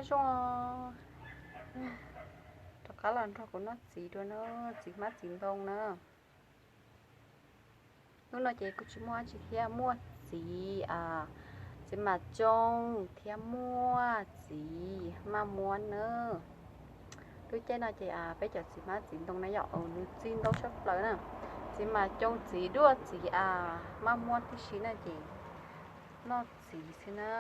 Zoo, rov qab los nrog kuv noj txiv dua na, txiv hmab txiv ntoo na. Hnub no ces kuv tsis muaj dab tsi thiab, muaj txiv, txiv mas cooj thiab muaj txiv maj muab na. Lub caij no ces peb cov txiv hmab txiv ntoo na yom, nws txi ntau tshaj plaws na. Txiv mas cooj, txiv duaj, txiv maj muab tib si na ces noj txiv xwb na.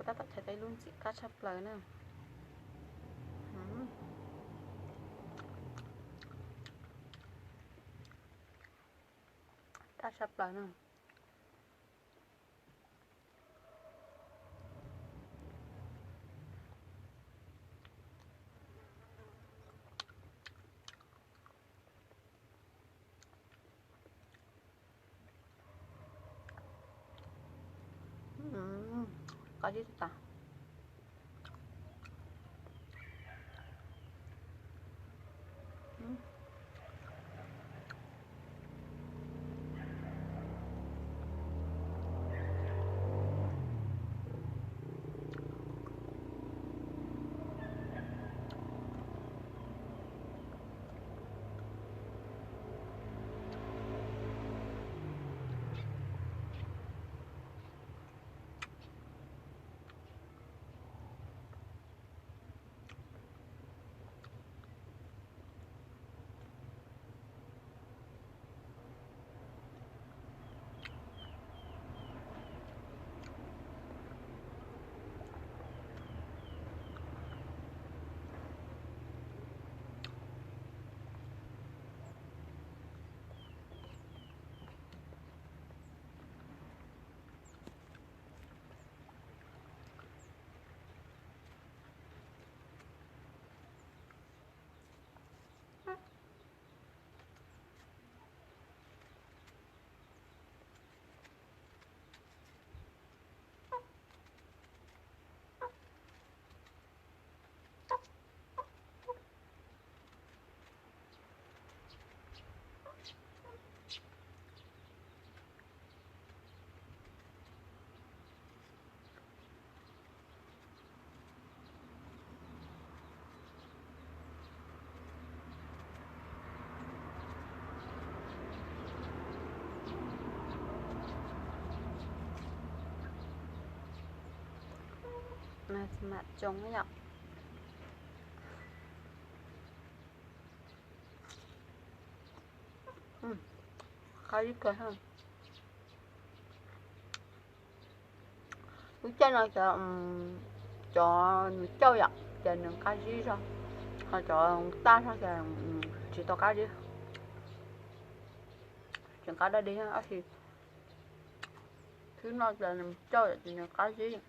Kuv tab tom thaij tau ib lub ntxim qab tshaj plaws na. Qab tshaj plaws na. Qab zib tas. Txiv mam cooj yom. Qab zib kawg. Lub caij no cov, cov nws cauj yom, ces nws qab zib zog, ho cov taj zog ces tsis tau qab zib, tseem qab daj dib tab sis thwb no ces nws cauj yom ces nws qab zib.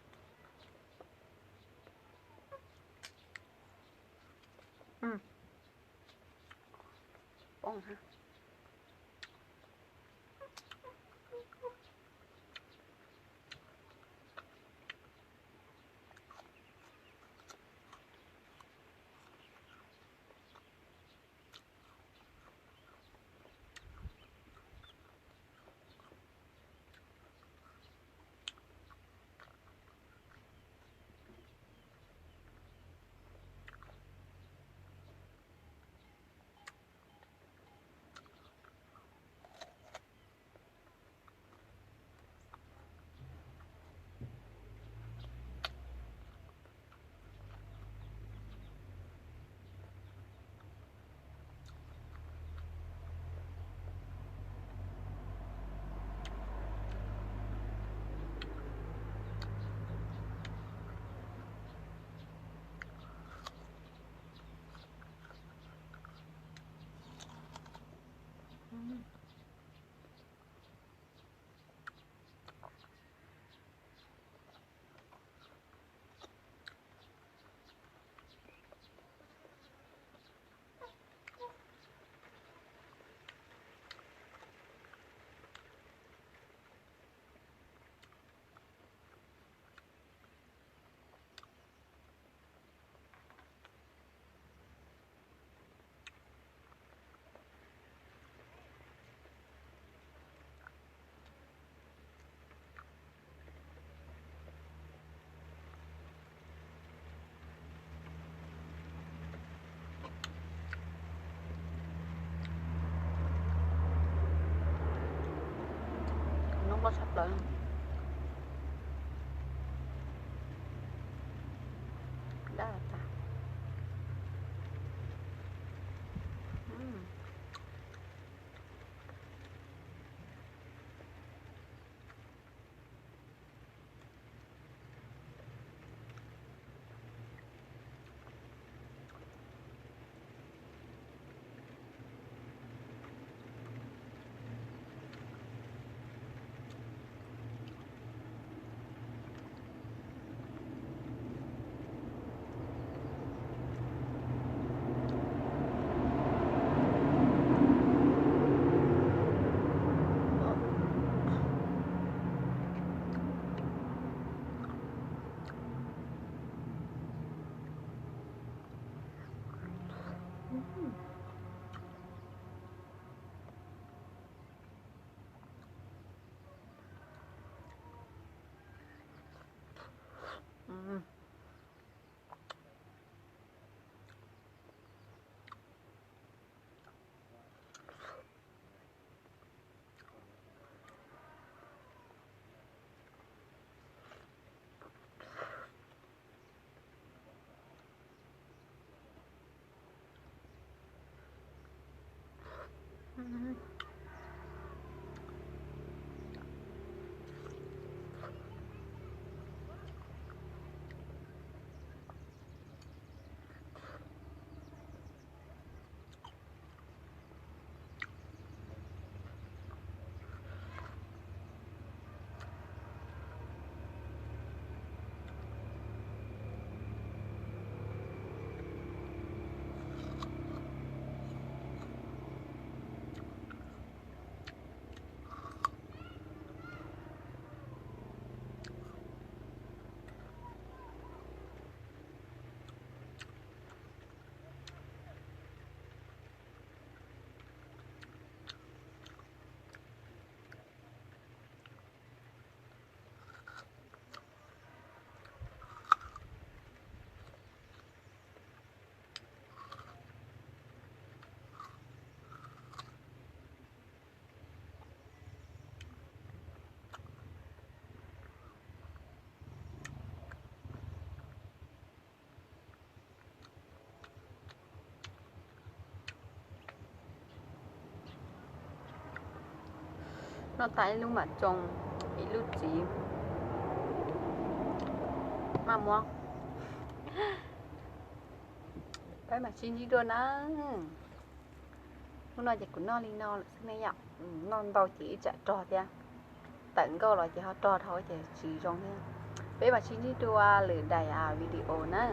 Loj tshaj plaws. Dab tas. Noj tas ib lub mam tsoo, ib lub txiv maj muab. Peb mam sib ntsib dua na. Hnub no ces kuv noj li no lawm xwb ne yom. Noj ntau ces ib tsam rog thiab, tawm nkauj los ces ho rog dhau ces tsis zoo thiab. Peb mam sib ntsib dua lwm daim video na.